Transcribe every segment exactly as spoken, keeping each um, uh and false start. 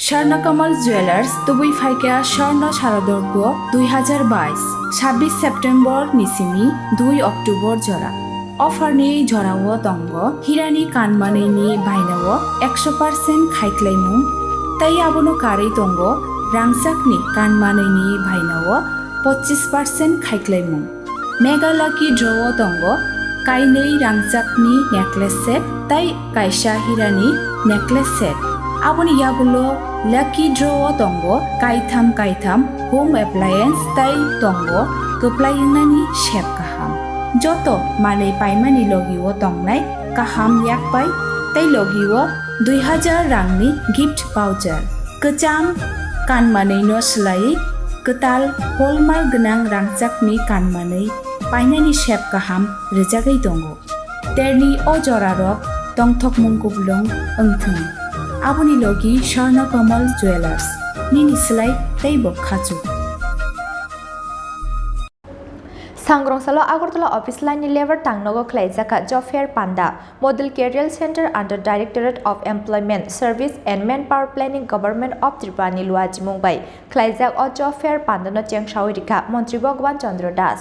Swarna Kamal Jewelers, tubui phaikha Swarna Sharadorgo dui hazar bais, sabbish September ni simi dui October jora. Offer ni jorao tongo hirani kanmanwi ni bainao ekso percent khaiklaimung, tei abono karwi tongo rangchakni kanmanwi ni bainao pochis percent khaiklaimung. Mega Lucky Draw o tongo kainwi rangchakni necklace set tei kaisa hirani necklace set. Aboni yagulo Lucky Draw o tongo kaitham kaitham home appliance tei tongo kwplai wngnani sep kaham. Joto manwi paimani logi o tongnai kaham yakpai tei logi o dui hazar rangni gift voucher. Kwcham kanmanwi no swlaiwi kwtal hallmark gwnang rangchakni kanmanwi painani sep kaham rwjagwi tongo. Terni o jorarok tongthokmung kuplung wngthung. Aboni logi Swarna Kamal Jewelers, nini swlai teibo khachuk. Sangrong salo Agartala office line ni labour tangnogo khlaijak kha job fair panda. Model Career Centre under Directorate of Employment Service and Manpower Planning, Government of Tripura ni luachimung bai khlaijak o job fair panda no chengsawi rikha Montri Bhagwan Chandra Das.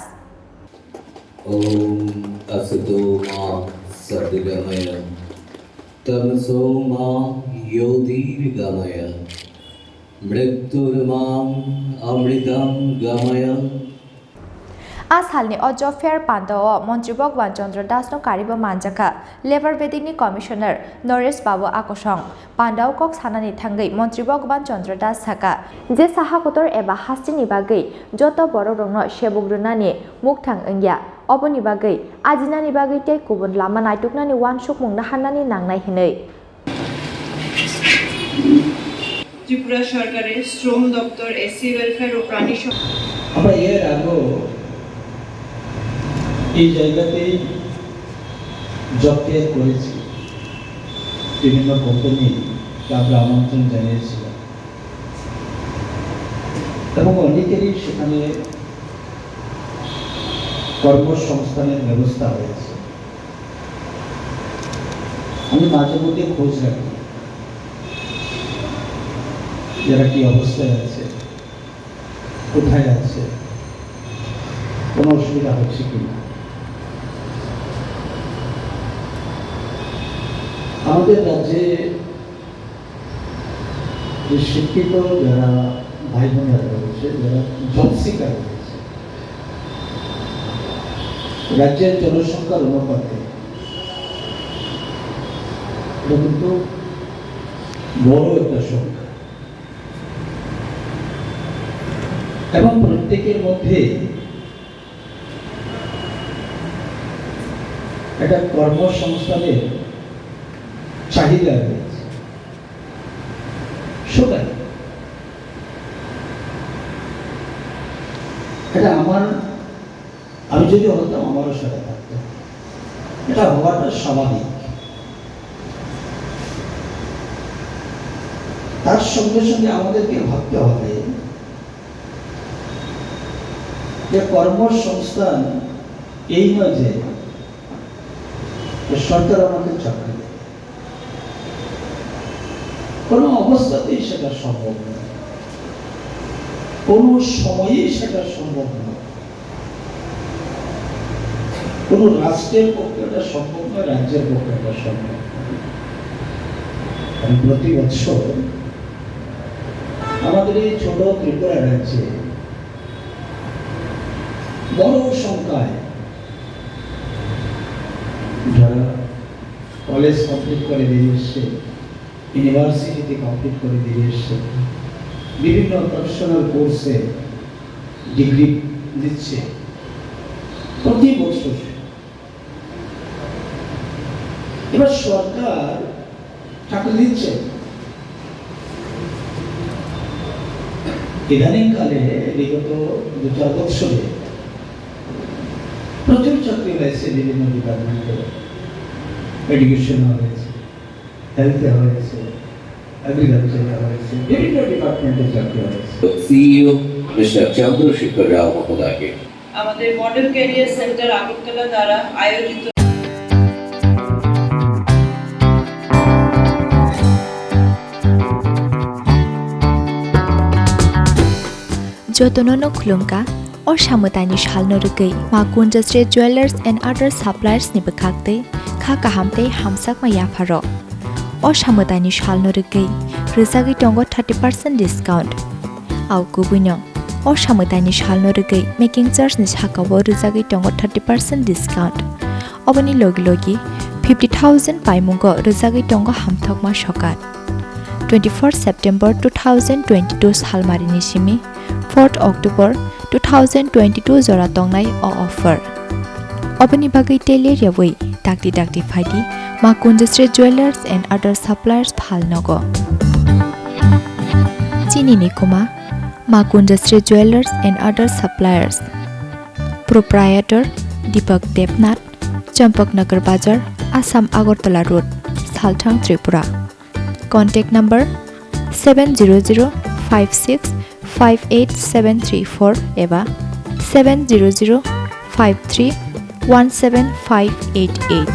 Om Asato Ma Sadgamaya Tamaso Ma Jyotirgamaya Mrityurma Amritam Gamaya. A salni o job fair panda o Montri Bhagwan Chandra Das no karibo manjakha Labour Beding ni Commissioner Naresh Babu Akosong. Panda o kok sanani thangwi Montri Bhagwan Chandra Das sakha, je saha kotor eba hasteni bagwi joto borok rokno sebuk rwnani mukthang wngya, oboni bagwi ajinani bagwi tei kubun lama naituknani uansukmung naharnani nangnai hinwi. Tripura সরকারের শ্রম দপ্তর, SC welfare ও প্রাণী সম- আমরা এর আগেও এই জায়গাতেই জব ফেয়ার করেছি, বিভিন্ন কোম্পানি আমরা আমন্ত্রণ জানিয়েছিলাম এবং অনেকেরই সেখানে কর্মসংস্থানের ব্যবস্থা হয়েছে। আমি মাঝে মধ্যে খোঁজ রাখি, যারা কি অবস্থায় আছে, কোথায় আছে, কোনো অসুবিধা হচ্ছে কিনা। আমাদের রাজ্যে যে শিক্ষিত যারা ভাই বোনেরা রয়েছে, যারা জব সিকার রয়েছে, রাজ্যের জনসংখ্যার অনুপাতে এটা কিন্তু বড় একটা সংখ্যা। এবং প্রত্যেকের মধ্যে একটা কর্মসংস্থানের চাহিদা রয়েছে। সুতরাং এটা আমার, আমি যদি হতাম, আমারও সেটা থাকতো। এটা হওয়াটা স্বাভাবিক। তার সঙ্গে সঙ্গে আমাদেরকে ভাবতে হবে যে কর্মসংস্থান এই নয় যে সরকার আমাকে চাকরি দেবে। কোনো অবস্থাতেই সেটা সম্ভব নয়, কোনো সময়েই সেটা সম্ভব নয়। কোনো রাষ্ট্রের পক্ষে এটা সম্ভব নয়, রাজ্যের পক্ষে এটা সম্ভব নয়। কারণ প্রতি বছর আমাদের এই ছোট ত্রিপুরা রাজ্যে বড় সংখ্যায় যারা কলেজ কমপ্লিট করে বেরিয়ে এসছে, ইউনিভার্সিটিতে কমপ্লিট করে বেরিয়ে এসছে, বিভিন্ন প্রফেশনাল কোর্সে ডিগ্রি দিচ্ছে প্রতি বছর। এবার সরকার চাকরি দিচ্ছে। ইদানিংকালে বিগত দু চার বছরে প্রচুর চাকরি হয়েছে বিভিন্ন ডিপার্টমেন্টে, এডুকেশনে হয়েছে, হেলথে হয়েছে, এগ্রিকালচারে হয়েছে, বিভিন্ন ডিপার্টমেন্টে চাকরি হয়েছে। সিইও মিস্টার চন্দ্রশেখর রাও মহোদয়কে। আমাদের মডেল ক্যারিয়ার সেন্টার আগরতলা দ্বারা আয়োজিত Jotono no khulumkha, o samwtaini salno rwgwi Ma Kunjasri Jewellers and Other Suppliers ni bwkhaktwi kha kaham tei hamsakma yapharok. O samwtaini salno rwgwi rwjagwi tongo thirty percent discount. Au kubuino, o samwtaini salno rwgwi making charge ni sakao rwjagwi tongo thirty percent discount. Oboni logi logi fifty thousand paimungo rwjagwi tongo hamthokma sokat. Twenty-four September two thousand twenty-two salmarini simi fourth October two thousand twenty-two jora tongnai o offer. Oboni bagwi tei ler yawi dakti dakti phaidi Ma Kunjasri Jewellers and Other Suppliers phalnogo. Chini ni kuma Ma Kunjasri Jewellers and Other Suppliers. Proprietor Deepak Debnath, Champaknagar Bazar, Assam Agartala Road, Salthang, Tripura. Contact number seven zero zero five six five eight seven three four eba seven zero zero five three one seven five eight eight.